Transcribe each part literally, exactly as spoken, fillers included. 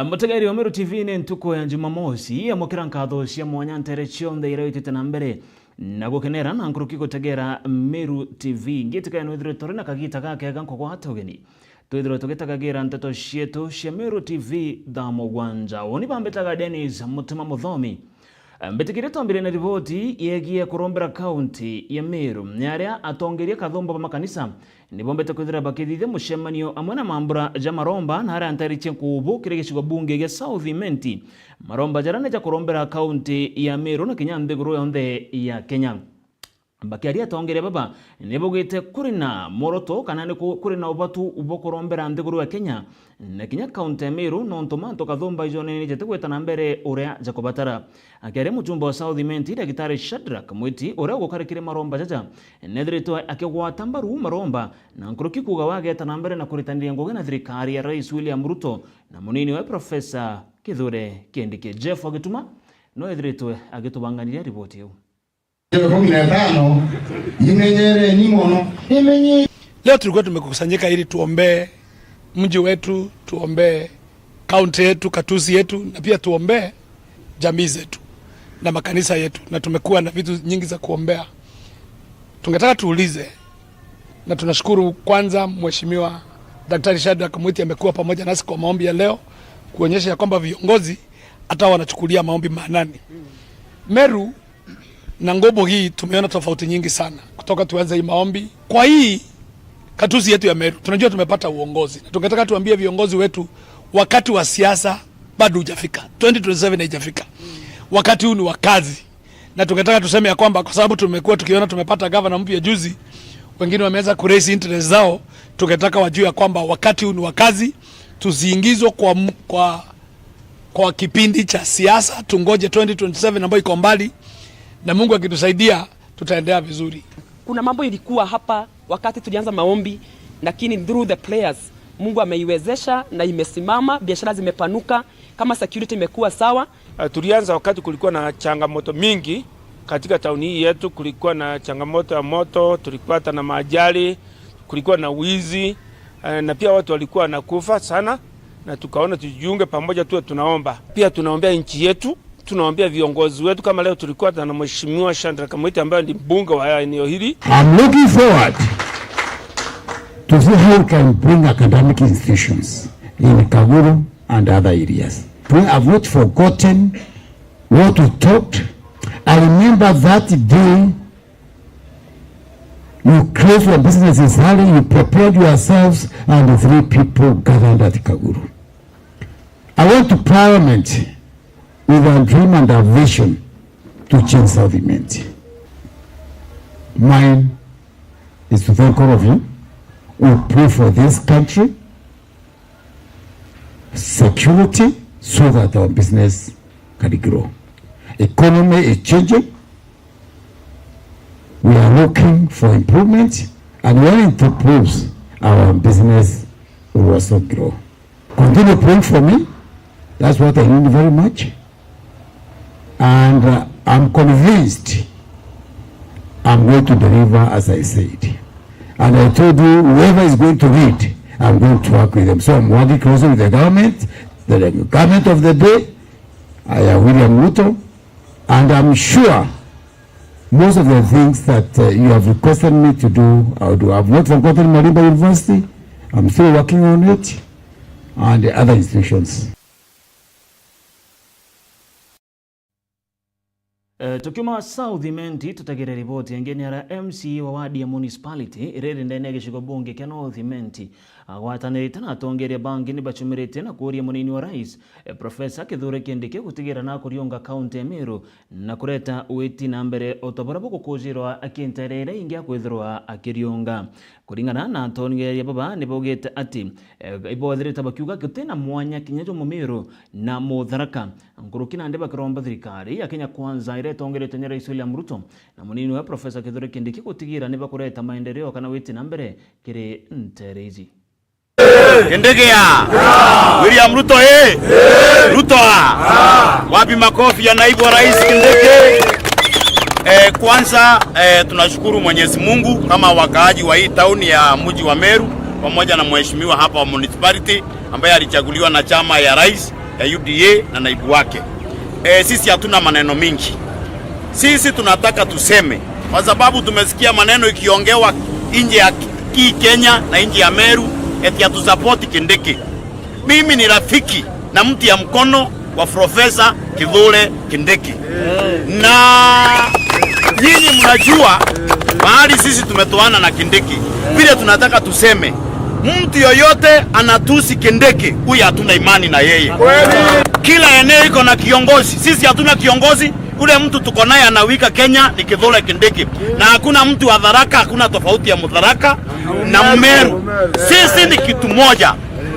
Mutegeri wa Meru T V ni ntuku ya Jumamosi, amukira nkatho cia mwanya ntere cionthe iria witite na mbere na gukenera na nkuruki gutegera Meru T V. Ngitikene withirwe turi na kagita gakega nkugwata ugeni. Twithirwe tugitagagira nteto cietu cia Meru T V thaa mugwanja. Uni bambitaga Dennis Mutima Muthomi. Mbitikirie twambire na riboti yegie kurombera kaunti ya Meru. Ni aria atongeria kathumba ba makanisa nibombete kwithira bakithithia mucemanio amwe na mambura ja maromba na aria anteritie nkubu kiri gicigo bunge gia South Imenti. Maromba jaria ni ja kurombera kaunti ya Meru na kinya nthiguru yonthe ya Kenya. Bakiaria atongeria baba nibugite kuri na mworoto kana ni ku-, kuri na ubatu bwa kurombera nthiguru ya Kenya na kinya kaunti ya Meru, nontu mantu kathumba ijonene jete gwita na mbere uria jakubatara. Akiaria muchumba wa South Imenti, Daktari Shadrack Mwiti, uria ugukarikire maromba jaja, nethiritwe akigwata mbaru maromba na nkuruki kuuga wageta na mbere na kuritaniria ngugi na thirikari ya Rais William Ruto na munini we Profesa Kithure Kindiki. Jeff Agituma no ethiritwe agitubanganiria riboti iu. Kumi na itano, imenyereni mono. Imenye- Leo tulikuwa tumekusanyika ili tuombee mji wetu, tuombee kaunti yetu, katusi yetu, na pia tuombee jamii zetu na makanisa yetu, na tumekuwa na vitu nyingi za kuombea. Tungetaka tuulize, na tunashukuru kwanza Mheshimiwa Daktari Shadrack Mwiti amekuwa pamoja nasi kwa maombi ya leo, kuonyesha ya kwamba viongozi hata wanachukulia maombi maanani. Meru na ngubu hii tumeona tofauti nyingi sana kutoka tuanze hii maombi. Kwa hii katusi yetu ya Meru, tunajua tumepata uongozi. Na tungetaka tuambie viongozi wetu, wakati wa siasa bado hujafika. Twenty twenty-seven haijafika. Wakati huu ni wa kazi. Na tungetaka tuseme ya kwamba kwa sababu tumekuwa tukiona tumepata gavana mpya juzi, wengine wameweza kuraise interest zao, tungetaka wajue ya kwamba wakati huu ni wa kazi, tusiingizwe kwa m-, kwa kwa kipindi cha siasa, tungoje twenty twenty-seven ambayo iko mbali, na Mungu akitusaidia tutaendelea vizuri. Kuna mambo ilikuwa hapa wakati tulianza maombi, lakini through the prayers, Mungu ameiwezesha na imesimama, biashara zimepanuka, kama security imekuwa sawa. Eh, tulianza wakati kulikuwa na changamoto mingi katika tauni hii yetu, kulikuwa na changamoto ya moto, tulipata na maajali, kulikuwa na wizi, eh, na pia watu walikuwa wanakufa sana, na tukaona tujiunge pamoja tuwe tunaomba. Pia tunaombea nchi yetu, tunaombea viongozi wetu, kama leo tulikuwa na Mheshimiwa Shadrack Mwiti ambaye ni mbunge wa eneo hili. I'm looking forward to see how we can bring academic institutions in Kaguru and other areas. We have not forgotten what we talked. I remember that day you closed your business in Sali, you prepared yourselves, and three people gathered at Kaguru. I went to Parliament with a dream and a vision to change South Imenti. Mine is to thank all of you. We pray for this country, security, so that our business can grow. Economy is changing. We are looking for improvement, and when it improves, our business will also grow. Continue praying for me. That's what I need very much. And, uh, I'm convinced I'm going to deliver as I said. And I told you, whoever is going to lead, I'm going to work with them. So I'm working closely with the government, the government of the day, uh, William Ruto, and I'm sure most of the things that, uh, you have requested me to do, I'll do. I've not forgotten Malimba University. I'm still working on it, and the other institutions. Eh, tukiuma South Imenti, tutegere riboti ingi ni ara M C A wa wadi ya municipality iria iri ndene ya gicigo bunge kia North Imenti, agwatanirite na atongeria bangi ni bachumiritie na kuuria munini wa rais, eh, Professor Kithure Kindiki gutigira na kuriunga kaunti ya Meru na kureta witi na mbere o ta buria bugukujirwa akintere iria ingi akwithirwa akiriunga. Kuringana na atongeria baba, ni baugite ati, eh, ibothirite bakiuga gutina mwanya kinya jwa Mumiru na Mutharaka. Nkuruki nandi bakiromba thirikari ya Kenya Kwanza iria itongeretwe ni Rais William Ruto na munini wa Professor Kithure Kindiki gutigira ni bakureta maendeleo kana witi na mbere kiri ntere iji. Kindiki a! William Ruto e! Ruto a! Wapi makofi ya naibu wa rais Kindiki? Eh, kwanza, eh, tunashukuru Mwenyezi Mungu kama wakaaji wa hii town ya mji wa Meru pamoja na mheshimiwa hapa wa municipality ambaye alichaguliwa na chama ya rais ya U D A na naibu wake. Eh, sisi hatuna maneno mingi. Sisi tunataka tuseme, kwa sababu tumesikia maneno ikiongewa nje ya hii Kenya na nje ya Meru, eti hatusapoti Kindiki. Mimi ni rafiki na mtu ya mkono wa Profesa Kithure Kindiki. Na nyinyi mnajua mahali sisi tumetoana na Kindiki. Vile tunataka tuseme, mtu yoyote anatusi Kindiki, huyu hatuna imani na yeye. Kila eneo iko na kiongozi, sisi hatuna kiongozi. Ule mtu tuko naye anawika Kenya ni Kithure Kindiki. Na hakuna mtu wa Tharaka, hakuna tofauti ya Mutharaka na Mmeru. Sisi ni kitu moja.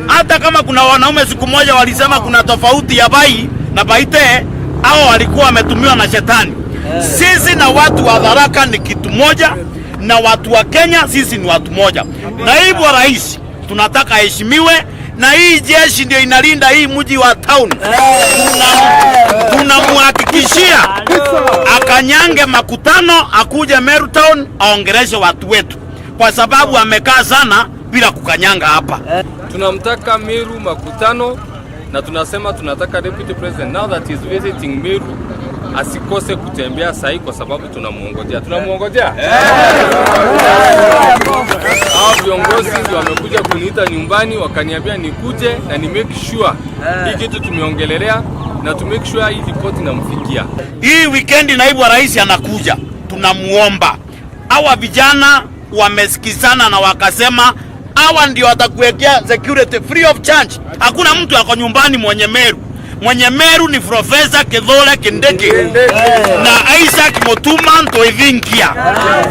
Hata kama kuna wanaume siku moja walisema kuna tofauti ya Bai na Baite, hao walikuwa wametumiwa na shetani. Sisi na watu wa Tharaka ni kitu moja, na watu wa Kenya sisi ni watu moja. Naibu wa rais, tunataka aheshimiwe, na hii jeshi ndio inalinda hii mji wa town. Tuna-, tunamhakikishia akanyange Makutano, akuje Meru town, aongeleshe watu wetu, kwa sababu amekaa sana bila kukanyanga hapa. Tunamtaka Meru Makutano, na tunasema tunataka Deputy President, now that he's visiting Meru, asikose kutembea sahi kwa sababu tunamuongojea. Tunamuongojea? Hao viongozi ndio wamekuja kuniita nyumbani, wakaniambia nikuje na ni make sure hii kitu tumeongelelea na to make sure hii report inamfikia. Hii weekend naibu wa rais anakuja, tunamuomba. Hawa vijana wamesikizana na wakasema hawa ndio watakuwekea security free of charge. Hakuna mtu ako nyumbani mwenye Meru. Mwenye Meru ni Profesa Kithure Kindiki na Isaac Mutuma Ntoithinkia.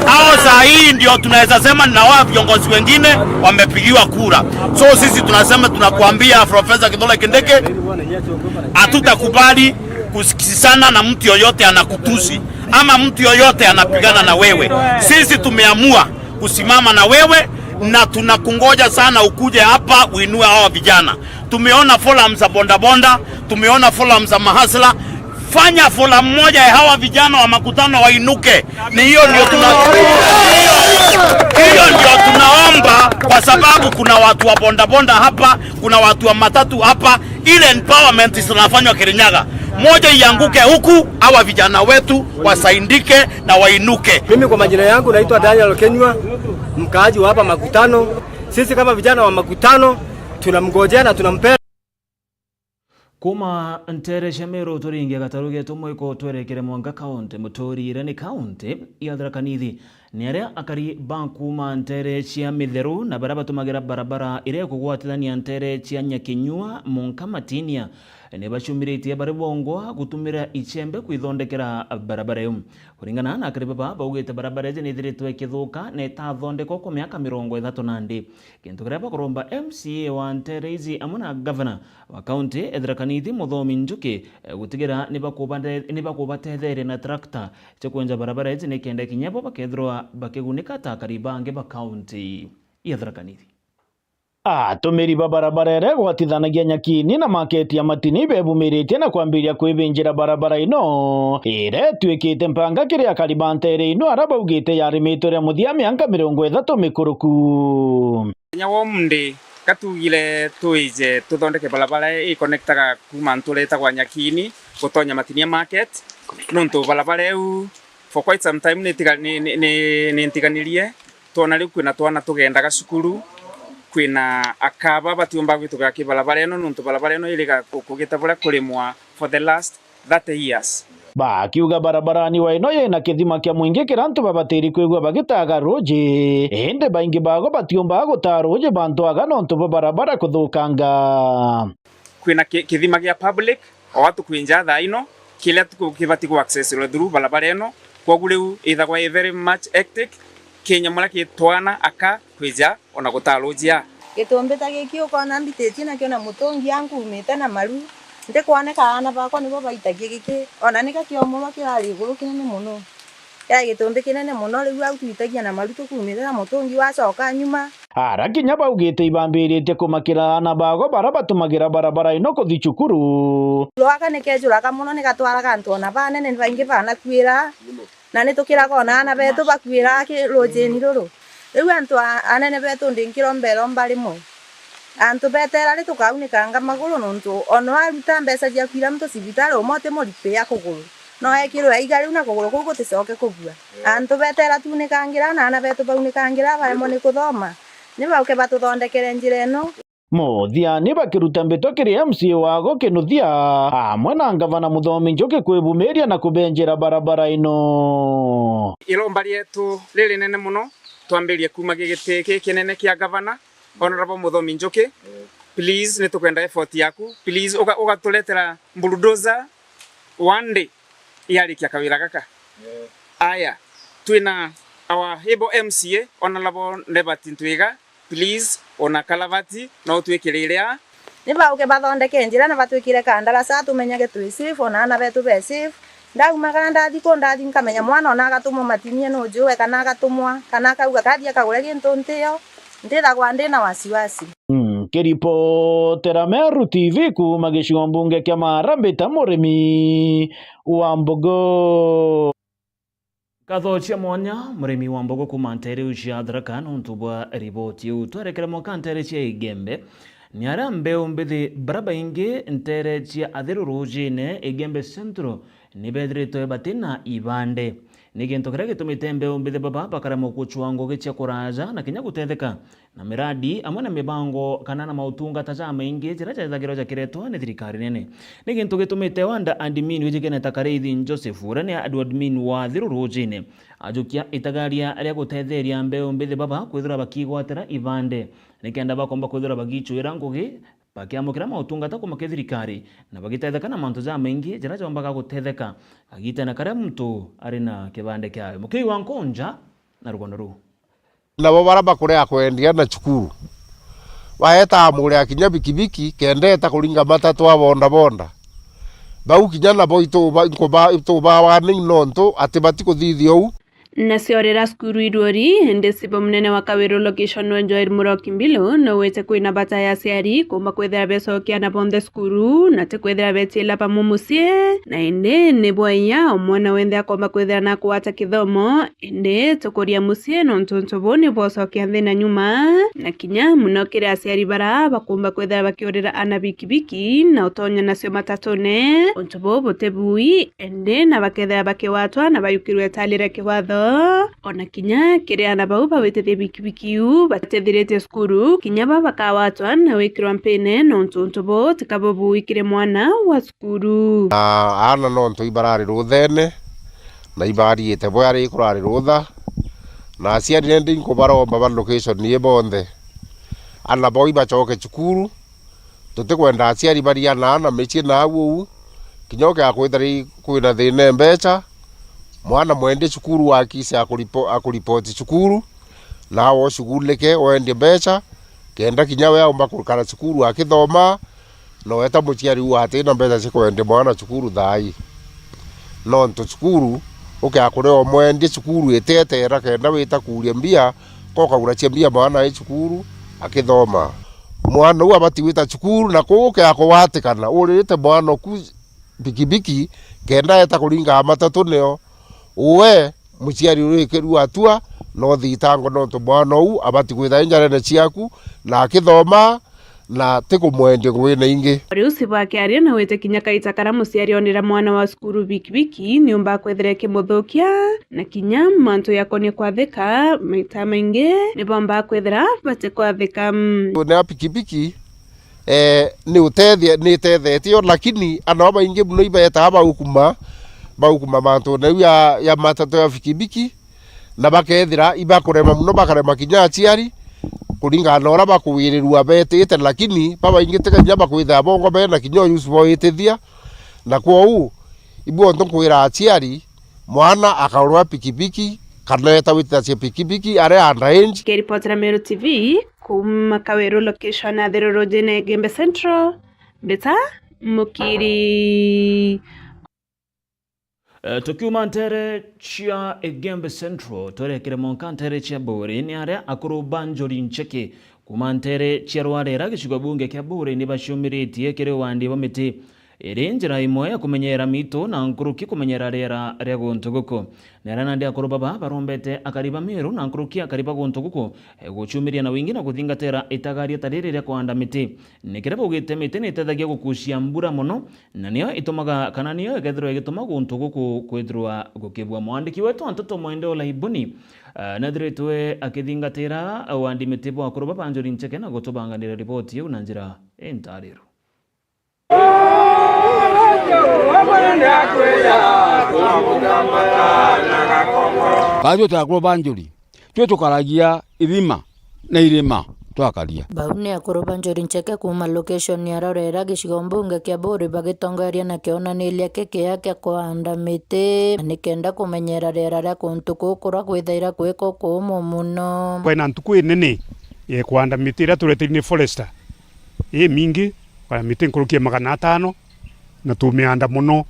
Hao saa hii ndio tunaweza sema na wao viongozi wengine wamepigiwa kura. So sisi tunasema, tunakuambia Profesa Kithure Kindiki, hatutakubali kusikizana na mtu yoyote anakutusi ama mtu yoyote anapigana na wewe. Sisi tumeamua kusimama na wewe na tunakungoja sana ukuje hapa uinue hawa vijana. Tumeona forum za bodaboda, tumeona forum za mahasla. Fanya forum moja ya hawa vijana wa Makutano wainuke. Ni hiyo ndio tuna-, hiyo ndio tunaomba, kwa sababu kuna watu wa bodaboda hapa, kuna watu wa matatu hapa, ile empowerment zinafanywa Kirinyaga. Moja ianguke huku, hawa vijana wetu wasaidike na wainuke. Mimi kwa majina yangu naitwa Daniel Kenywa, mkaaji wa hapa Makutano. Sisi kama vijana wa Makutano tunamngojea na tunampenda. Kuuma nteere cia Meru turinge gataru geetu mwiko twerekere mwanka kaunti. Muturi iria ni kaunti ya Tharaka Nithi. Ni aria akari ba kuuma nteere cia Mitheru na baria batumagira barabara iria ikugwatithania nteere cia Nyakinyua munka Matinia ni bacumiritie bari bongwa gutumira ichembe kwithondekera barabara iu. Kuringana na akari baba, baugite barabara iji ni ithiritwe ikithuka na itathondekwa kwa miaka mirongo ithatu na ndi. Gintu kiria bakuromba M C A wa nteere iji amwe na gavana wa kaunti e Tharaka Nithi Muthomi Njuki, eh, gutigira ni bakubate-, ni bakubatetheria na tractor cia kwenja barabara iji nikenda kinya bo bakethirwa bakigunika ta akari bangi ba kaunti ya Tharaka Nithi. Atumiri ba barabara iria igwatithanagia Nyakini na maketi ya Matini bebumiritie na kwambiria kwibinjira barabara ino iria ituikite mpanga kiri akari ba nteere ino, aria baugite yarimitwe ria muthia mianka mirongo ithatu mikuruku. Muthenya wa umuthi, gatugire twije tuthondeke barabara iconnectaga kuuma ntura itagwa Nyakini gutonya Matinia Market, nontu barabara iu for quite some time ni tiga-, ni, ni, ni, ni ntiganirie. Twona riu kwina twana tugendaga cukuru, kwina aka baba batiumba gwitugira ki barabara ino, nontu barabara ino iri ga-, ku-, kugita buria kurimwa for the last thirty years. Bakiuga barabarani wa ino yina kithima kia mwingi kiria antu babatiri kwigua bagitaga ruuji, indi baingi bago batiumbaga gutaa ruuji bantu aga nontu bwa barabara kuthukanga. Kwina ki-, kithima gia public, o atu kwinja thaa ino, kiria tu-, kibati ku accessirwe through barabara ino. Kwogu riu ithagwa i very much hectic, kinya muria kitwana aka kwija ona gutaa ruuji a. Gitumbi ta giki ukona mbititie nakio na mutungi ankumite na maru, ntikwoneka aana bakwa nibo baitagia giki, ona nika kiomurwa kirari iguru kinene mono. Kiari gitumbi kinene mono, riu au twitagia na maru tukumite na mutungi wacoka nyuma. Ara kinya baugite ibambiritie kumakira aana bago bara batumagira barabara ino kuthi cukuru. Rwaka ni kejuraga mono, ni gatwaraga antu ona banene, ni baingi banakuira, na ni tukiraga ona aana betu bakuira ki-, ruujini ruru. Riu antu a-, anene betu ndi nkiromba iromba rimwe. Antu beteera ri tukaunikanga maguru, nontu ona waruta mbeca ciaku iria muntu cibitari, umwe utimuripia kuguru. No ekirwe aiga riu na kuguru kuu guticoke kubua. Antu beteera tunikangira, na aana betu baunikangira, baremwa ni kuthoma. Ni bauke batuthondekere njira ino. Muthia ni bakiruta mbito kiri M C A wa go Kinuthia, amwe na ngavana Muthomi Njuki kwibumiria na kubenjera barabara ino. Iromba rietu ririnene muno, twambirie kuuma gigiti giki kinene kia ngavana, Honourable Muthomi Njuki, please, ni tukwenda effort yaku. Please, uga-, ugaturetera bulldozer one day yarikia kawira gaka. Aya, twina our able M C A, Honourable Liberty Ntwiga, please, ona kalavati no utwikirire aa. Ni bauke bathondeke njira na batwikire kandarasa, tumenyage twi safe, ona aana betu be safe. Ndaumagara ndathi ku, ndathi nkamenya mwana ona agatumwa matinie nujuwe, kana agatumwa, kana akauga kathi akagure gintu ntio, ntithagwa ndi na wasiwasi. Mm, kiripotera Meru T V kuuma gicigo mbunge kia Maara, mbita Murimi wa Mbogo. Nkatho cia mwanya, Murimi wa Mbogo kuuma nteere iu cia Tharaka, nontu bwa riboti iu. Twerekere mwanka nteere cia Igembe, ni aria mbeu mbithi bara baingi nteere cia Athiru Ruujine, Igembe Central, ni beethiritwe bati na ibande. Ni gintu kiria gitumite mbeu mbithi baba bakaremwa gucwa ngugi cia kuraaja na kinya gutetheka na miradi amwe na mibango kana na mautungata jamaingi jaria jethagirwa jakiretwa ni thirikari nene. Ni gintu gitumite ward admin wijikene ta Kariithi Joseph, uria ni ward admin wa Athiru Ruujine, ajukia itagaria ria gutetheria mbeu mbithi baba kwithirwa bakigwatira ibande, nikenda bakomba kwithirwa bagicuira ngugi, bakiamukira mautungata kuuma ki thirikari, na bagitetheka na mantu jamaingi jaria jombaga gutetheka agitene karia muntu ari na kibande kiawe. Mukiri wa Nkunja na rugono ruu. Nabo bara bakurea kwendia na cukuru, baetaa muria kinya bikibiki, kenda eta kuringa matatu a bondabonda. Bau kinya nabo ituba-, nkuba-, ituba warning nontu ati batikuthithia uu. Nacio rira cukuru iruori, indi cibo munene wa Kawiru location wa Joel Muroki Mbilu, nowete kwina bata ya aciari kumba kwithira becokia aana bonthe cukuru, na ti kwithira betiila bamwe mucii, na indi ni bwaiya o mwana wenthe akomba kwithira na kugwata kithomo, indi tukuria mucii nontu untu buu ni bwocokia nthi na nyuma, na kinya muno kiri aciari bara bakumba kwithira bakiurira aana bikibiki na utonya nacio matatune. Untu buu buti bui, indi na bakethira bakigwatwa na bayukirwe itali ria kiwatho. Ona kinya kiri aana bau bawitithie bikibiki iu batethiritie cukuru, kinya ba bakagwatwa na gwikirwa mpine, nontu untu buu ti kabo bui kiri mwana wa cukuru. Na aana nontu ibarari ruthene, na ibariite bwari kurari rutha, na aciari nandi nkubaromba ba location ii bonthe, aana bau ibacoke cukuru. Tutikwenda aciari bariana na micii nau uu, kinya ukeakwithira kwina thina e mbeca, mwana mwendie cukuru akise akuripo-, akuripoti cukuru, nawe ucugulike wendie mbeca, kenda kinya we aumba gukara cukuru akithoma, na weta muciari uu atina mbeca cia kwendia mwana cukuru thaai. Nontu cukuru, ukeakuria umwendie cukuru itietera kenda wita kuuria mbia, kokagura cia mbia mwana ai cukuru akithoma. Mwana uu abati gwita cukuru, na kuu ukeakugwatikana uririte mwana oku bikibiki, kenda eta kuringa matatu nio. Uwe muciari urikirua atua, no thitango nontu mwana uu abati kwitha i njarene ciaku na akithoma, na ti kumwendia ngugi na ingi. Riu Sibo akiaria na wite kinya kaita karia muciari onera mwana wa cukuru bikibiki niumba kwithira ikimuthukia, na kinya mantu yakonie kwathika maita maingi nibomba kwithira bati kwathika. Ni a pikipiki, eh, ni utethia-, ni itethetio, lakini ana babaingi muno ibetaa baukuma, baukuma mantune jau ya, ya matatu ya bikibiki, na bakethira ibakurema muno, bakarema kinya aciari, kuringana na uria bakuwirirua betite, lakini babaingi tiga kinya bakwithira bongo bena kinya uyusi boitithia. Na kwou, ibu ontu nkwira aciari, mwana akaurwa pikipiki, kana eta witithia pikipiki, ari under age. Kiripotera Meru T V, kuma Kaweru location ya Thirurujine Igembe Central, mbita Mukiri. Eh, tukiuma ntere cia Igembe Central, twerekere mwanka ntere cia Buuri, ni aria akuru ba Njuri Ncheke kuma ntere cia Rwarera, gicigo bunge kia Buuri, ni baciumiritie kiri wandi bwa miti iri njira imwe ya kumenyera mitu na nkuruki kumenyera riera ria guntu guku. Ni aria nandi akuru baba barombete akari ba Meru na nkuruki akari ba guntu guku, eh, guciumiria na wingi na kuthingatira itagaria ta riri ria kuanda miti. Ni kiria baugite miti ni itethagia gukucia mbura mono, na niyo itumaga, kana niyo ikethirwa igituma guntu guku kwithirwa gukibua. Mwandiki wetu wa nteto Mwende Olaibuni, eh, nethiritwe akithingatira wandi miti bwa akuru baba Njuri Ncheke na gutubanganira riboti iu na njira intariru. Baatwi twakorwo ba Njuri, twi tukaragia ithima na irima twakaria. Bau ni akuru ba Njuri Ncheke kuuma location ya Rorera, gicigo mbunge kia Buri, bagitongeria na kionaniria kikia kia kuanda miti, na nikenda kumenyera riera ria kuntu kuu kuria kwithaira kwi kukuumu mono. Kwina ntuku inene ya kuanda miti iria tureterwe ni forester imingi, kuanda miti nkuruki ya magana atano, na tumianda mono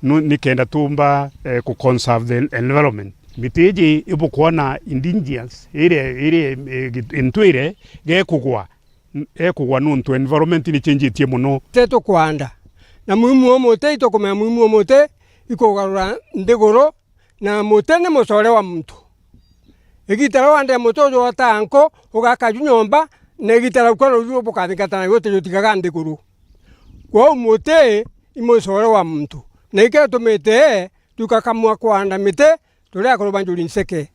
nu-, nikenda tumba, eh, ku conserve the environment. Miti iji ibukwona indigenous, iria, iria, eh, gi-, intwire gekugwa, n-, gekugwa nuntu environment ni ichenjitie mono. Te tukwanda. Na muimu o muti, itukumenya muimu o muti ikugarura nthiguru, na muti ni mucore wa muntu. Igita riu wandea muti uju utaa nku, ugaka ju nyomba, na igita riu kwa ruju bukathingatana, gutiga utigaga nthiguru. Kwou muti i mucore wa muntu, na ikio gitumite tukakamua kwanda miti turi akuru ba Njuri Ncheke.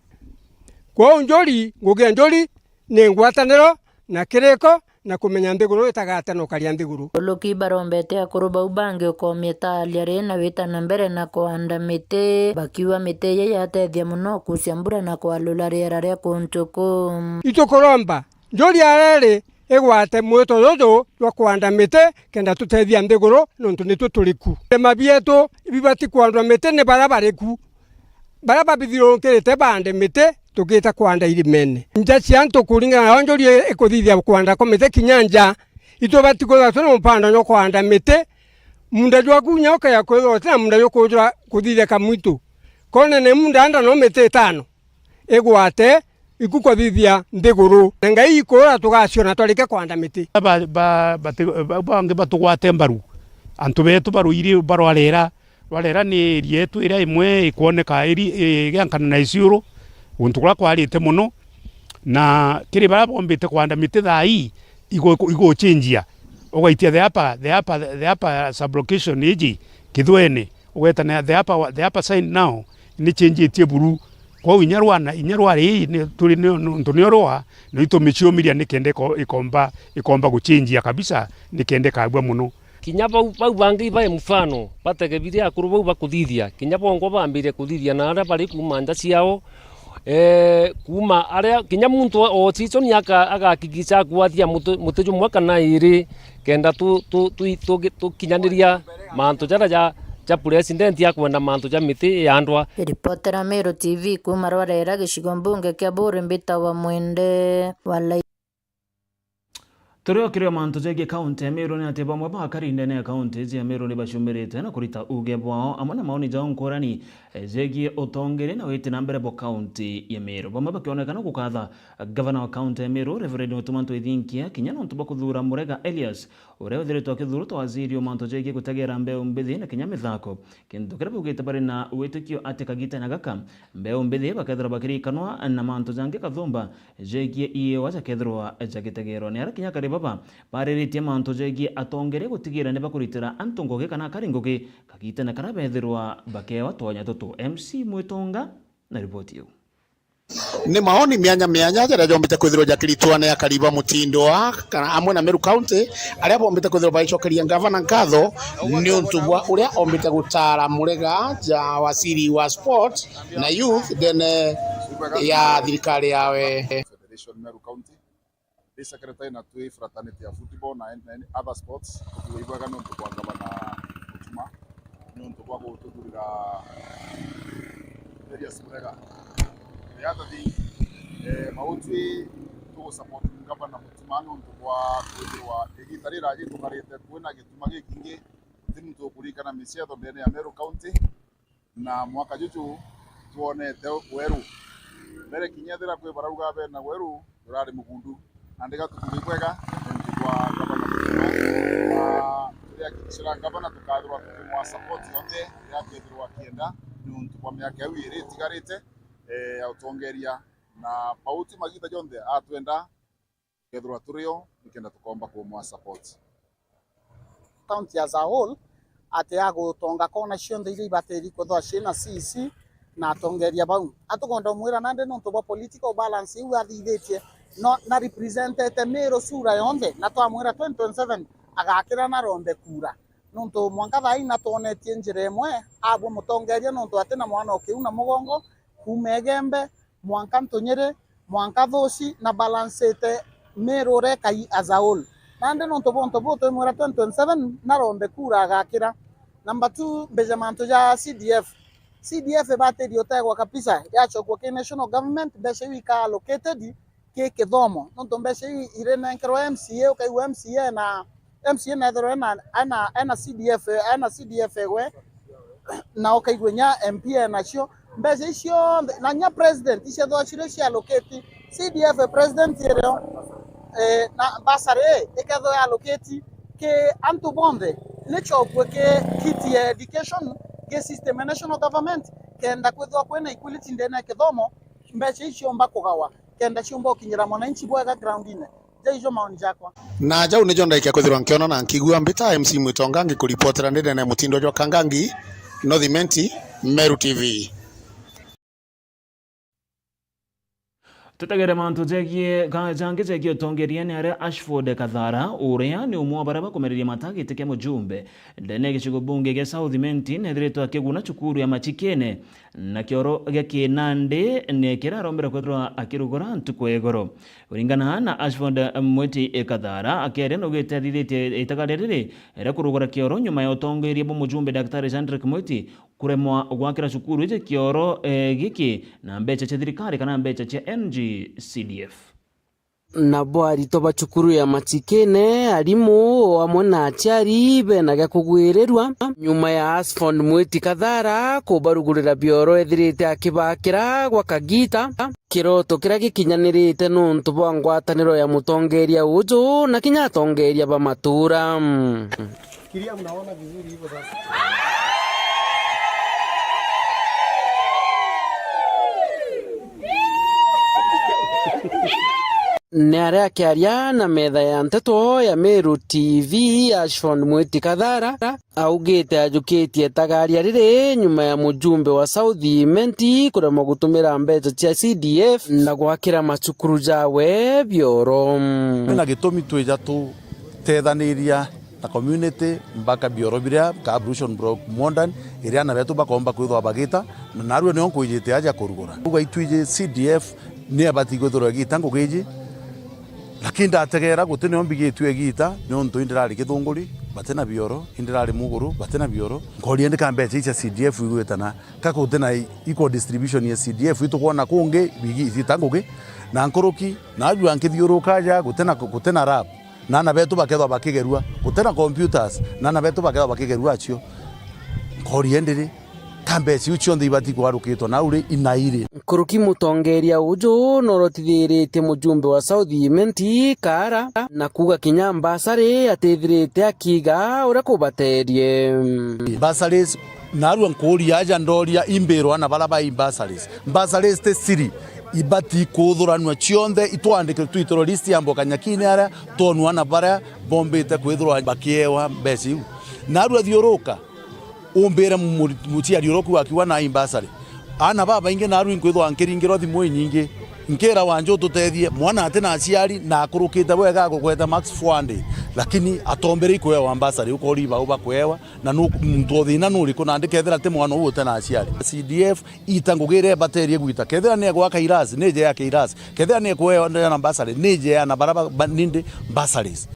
Kwou Njuri, ngugi ya Njuri ni ngwataniro na kiriko na kumenya nthiguru itagate na ukaria nthiguru. Uluki barombete akuru bau bangi ukomia ta aria ri na wita na mbere na kuanda miti, bakiuga miti iji yatethia mono kucia mbura na kwalula riera ria kuntu kuu. Itukuromba Njuri areri igwate mwito juju jwa kwanda miti kenda tutethia nthiguru, nontu nitwe turi ku. Irima bietu bibati kwandwa miti ni baria bari ku. Baria babithirunkirite baande miti, tugiita kwanda irimene. Nja cia antu kuringana na uria Njuri ikuthithia kwanda kwa miti kinya nja, itubati kwithirwa twina mupando jwa kwanda miti. Munda jwaku kinya ukaya kwithirwa utina munda jukujura kuthithia kamwitu. Kone ni munda anda no miti itano igwate, iku kwathithia nthiguru. Na Ngai ikuura tugaciona twarika kwanda miti. Ba, ba, bati-, ba, bangi batugwate mbaru. Antu betu barwiri barwarera, rwarera ni area yetu iria imwe ikwoneka iri-, igiankana na Isiolo, guntu kuria kwarite mono, na kiri baria bombite kwanda miti thaa ii, igu-, iguchinjia, ugaitia the upper, the upper, the upper sublocation iji Kithwene, ugeta na the upper, the upper side now, ni chinjitie buru. Kwou inya rwana, inya rwari ii, ni, turi ni, nontu nio rwa, na itumiciumiria nikenda iko-, ikomba, ikomba guchinjia kabisa, nikenda ikabua mono. Kinya bau, bau bangi bae mfano, batege biria akuru bau bakuthithia, kinya bongwa bambirie kuthithia na aria bari kuuma nja ciao, eh, kuuma aria, kinya muntu o season aka-, agakigica akwathia muti, muti jumwe kana iri, kenda tu, tu, tu, tu, tukinyaniria mantu jaria ja, ja president akwenda mantu ja miti yandwa. Ripotera Meru T V kuuma Rwarera, gicigo mbunge kia Buri, mbitawa Mwende wa Lai. Turi o kiri o mantu jegie kaunti ya Meru, ni ati bamwe ba akari ndene ya kaunti iji ya Meru ni baciumirite na kurita uuge bwao amwe na maoni jao nkurani, eh, jegie utongeria na witi na mbere bwa kaunti ya Meru. Bamwe bakionekana gukatha gavana wa kaunti ya Meru, Reverend Mutuma Ntwithinkia, kinya nontu bwa kuthuura Murega Elias, uria withiritwe akithuurwa ta waziri o mantu jegie gutegera mbeu mbithi na kinya mithako. Kintu kiria baugite bari na witikio ati kagitene gaka, mbeu mbithi bakethirwa bakirikanwa na mantu jangi kathumba jegie iiwa jakethirwa jagitegerwa. Ni aria kinya akari baba bariritie mantu jegie atongeria gutigira ni bakuritira antu ngugi kana akari ngugi kagitene karia bethirwa bakeewa twanya tutu. M C Mwitonga na riboti iu. Ni maoni mianya mianya jaria jombite kwithirwa jakiritwa ni akari ba Mutindwa kana amwe na Meru County, aria bombite kwithirwa baicokeria ngavana nkatho niuntu bwa uria ombite gutaara Murega ja waziri wa sport na youth ndene ya thirikari yawe. Federation Meru County. Ndi secretary na twi fraternity ya football na, na other sports. Tukiuga ibwega niuntu bwa ngavana Mutuma, niuntu bwa gututhurira Elias Murega. The other thing, eh, Mauti tugu support ngavana Mutuma niuntu bwa kwithirwa igita riraji tukarite kwina gituma gikingi, guti muntu ukuririkana micetho ndene ya Meru County. Na mwaka juju twonete weru. Mbere kinya ethira kwi barauga bena weru, jurari mugundu. Na ndiga tukuge bwega, niuntu bwa gavana Mutuma. Na turi Hakikishira ngavana tukathirwa tukimwa support yonthe iria akethirwa akienda niuntu bwa miaka iu iri itigarite, eh, ya utongeria, na bauti magita jonthe atwenda tukethirwa turio nikenda tukomba kumwa support. County as a whole, ati agutonga kona cionthe iria ibatiri kwithirwa cina C C na atongeria bau. Atukwenda umwira nandi nontu bwa political balance iu athithitie, no na representete Meru sura yonthe, na twamwira twenty twenty-seven agakira na rombe kura. Nontu mwanka thaa ii natwonetie njira imwe, abwe mutongeria nontu atina mwana o kiu na mugongo, kuuma Igembe, mwanka Ntunyiri, mwanka Thuci na balancite Meru uria ikai as a whole. Nandi nontu bwa untu buu twimwira twenty twenty-seven narombe kura agakira. Number two, mbije mantu ja C D F. C D F ibatirie utegwa kabisa, yachokua ki national government, mbeca iu ikaa allocated ki kithomo. Nontu mbeca iu irinenkerwa M C A, ukaigua M C A na M C A nethirwa ena, ena, ena C D F, ena C D F egwe, na ukaigua inya M P enacio. Mbeca icio cionthe, na inya president, iciethwa cirio cia allocate, C D F president irio, eh, na bursary ikethwa ya allocate ki antu bonthe, ni chokue ki kiti ya education, ki system ya national government, kenda kwithwa kwina equality ndene ya kithomo, mbeca icio ciomba kugawa, kenda ciomba gukinyira mwananchi bwega groundine. Jaijo maoni jakwa. Na jau nijo ndaikia kwithirwa nkiona na nkigua mbita M C Mwitonga ngikuripotera ndi ndene ya mutindo jwa Kangangi, North Imenti, Meru T V. Tutegere mantu jegie, ka-, jangi jegie utongeria ni aria Ashford Kathara, uria ni umwe wa baria bakumereria mata giti kia mujumbe ndene ya gicigo bunge gia South Imenti, nethiritwe akiguna cukuru ya Machikene. Na kioro gia kinandi ni kirarombera kwithirwa akirugura ntuku ya igoro. Kuringana na Ashford Mwiti Kathara, akiaria naugite athithitie itagaria riri ria kurugura kioro nyuma ya utongeria bwa mujumbe Daktari Shandrick Mwiti kuremwa gwakira cukuru iji kioro, eh, giki na mbeca cia thirikari kana mbeca cia N G C D F. Nabo aritwa ba cukuru ya Machikene, arimu o amwe na aciari bena gia kugwirirua nyuma ya Asfond Mwiti Kathara kubarugurira bioro ethirite akibakira gwa kagita, kiroto kiria gikinyanirite nontu bwa ngwataniro ya mutongeria uju na kinya atongeria ba matura. Fikiria mnaona vizuri hivyo sasa. Ni aria akiaria na metha ya nteto ya Meru T V, Ashford Mwiti Kathara augite ajukitie itagaria riri nyuma ya mujumbe wa South Imenti kuremwa gutumira mbeca cia C D F na gwakira macukuru jawe bioro. Kwina gitumi twija tutethaniria na community mpaka bioro biria ka ablution block modern, iria ana betu bakomba kwithwa bagita, na narua nio nkwijite aja kurugura. Uga itwiji C D F ni abati kwithirwa igita ngugi iji, lakini ndategera guti nio mbigitue igita, niontu indirari Githunguri, batina bioro, indirari Muguru, batina bioro. Nkoria ndi ka mbeca icia C D F igwitana, ka gutina i-, equal distribution ya C D F, itukwona kungi bigi-, igita ngugi, na nkuruki, narua nkithiuruka aja, gutina, gutina lab. Na ana betu bakethwa bakigerua, gutina computers, na ana betu bakethwa bakigerua acio. Nkoria ndiri, ka mbeca iu cionthe ibati kwarukitwa nau ri, inairi? Nkuruki mutongeria uju norotithiritie mujumbe wa South Imenti Kaara na kuuga kinya mbasari atithirite akiiga uria kubaterie. Bursaries, narua nkuuria aja ndoria imbirwa ana bara bai bursaries. Bursaries ti siri. Ibati kuthuranua cionthe, itwandike, twitwe list ya mboka nyakine aria, twonua ana baria bombite kwithirwa bakiewa mbeca iu. Narua thiuruka, umbire mu-, mu-, muciari uria uku akiuga nai bursary. Ana babaingi narua inkwithwa nkiringirwa thimu inyingi. Nkira wanja ututethie, mwana atina aciari na akurukite bwega agugweta max four hundred, lakini atombere ikwewa bursary, ukori bau bakwewa, na nu-, muntu o thina nuriku, nandi kethira ti mwana uu utena aciari. C D F ita ngugi iria ibaterie gwita. Kethira ni egwaka irasi, ni ije yake irasi. Kethira ni ekweana mbasari, ni ije ana bara ba, ba, nindi bursaries.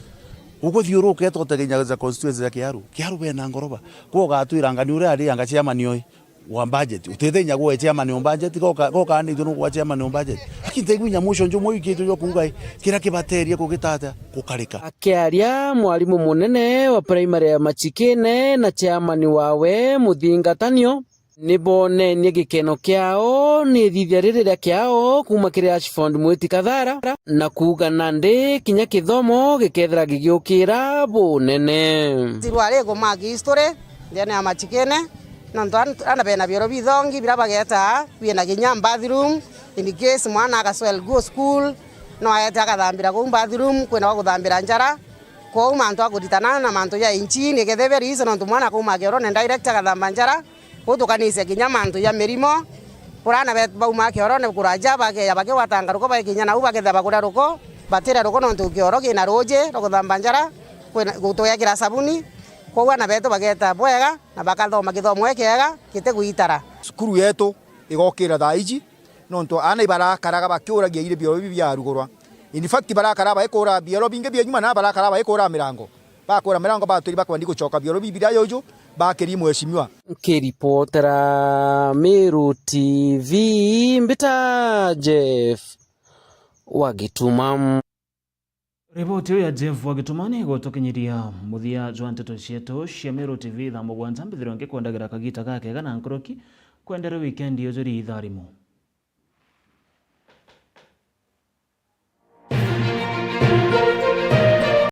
Uguthiuruka eta utegenyagiza constituency ya Kiaru. Kiaru bena ngoroba. Kwa ugatwira ngani uria ari anga chairman oi wa budget. Utithenya gwe chairman o budget, goka, goka anitwe nugwa chairman o budget. Lakini tegwinya mwisho njumo ikitwe jwa kuuga, eh, kira kibaterie kugitata, gukarika. Akiaria mwarimu munene wa primary ya Machikene na chairman wawe Muthingatanio, Ni boonenie gikeno kiao ni ithithia riri ria kiao kuuma kiri Ashford Mwiti Kathara, na kuuga nandi kinya kithomo gikethira gigiukira bunene. Tirwari kumaki history ndene ya Machikene, nontu an-, ana bena bioro bithongi bira bageta bina kinya bathroom, in case mwana agaswell go school, no aete akathambira kuu bathroom, kwina gwa kuthambira njara. Kwou mantu akuritana na mantu ja inchini, ikethira bia riisi nontu mwana akauma kiorone direct akathamba njara. Kwou tukanisia kinya mantu ja mirimo. Kurana bet-, bauma kiorone kuraja, bakeja bakigwatanga ruko, bakinya nau bakethira bakuria ruko, batiria ruko nontu kioro kina ruuji rwa kuthamba njara, kwina, gutwekira sabuni. Kwou ana betu bageta bwega na bakathoma kithomo gikiega gitiguitara. Cukuru yetu igokira thaa iji, nontu aana ibarakaraga bakiuragia iri bioro bibi biarugurwa. In fact, barakara baikura bioro bingi bia nyuma, na barakara baikura mirango. Bakura mirango batwiri bakwandi gucoka bioro bibi biria juju, bakiri mheshimiwa. Nkiripotera Meru T V, mbita Jeff wa Gituma. Riboti iu ya Jeff wa Gituma ni igutukinyiria muthia jwa nteto cietu cia Meru T V thaa mugwanja. Mbithirwe ngikwendagira kagita gakega na nkuruki. Kwendere wikendi ujuri itharimu.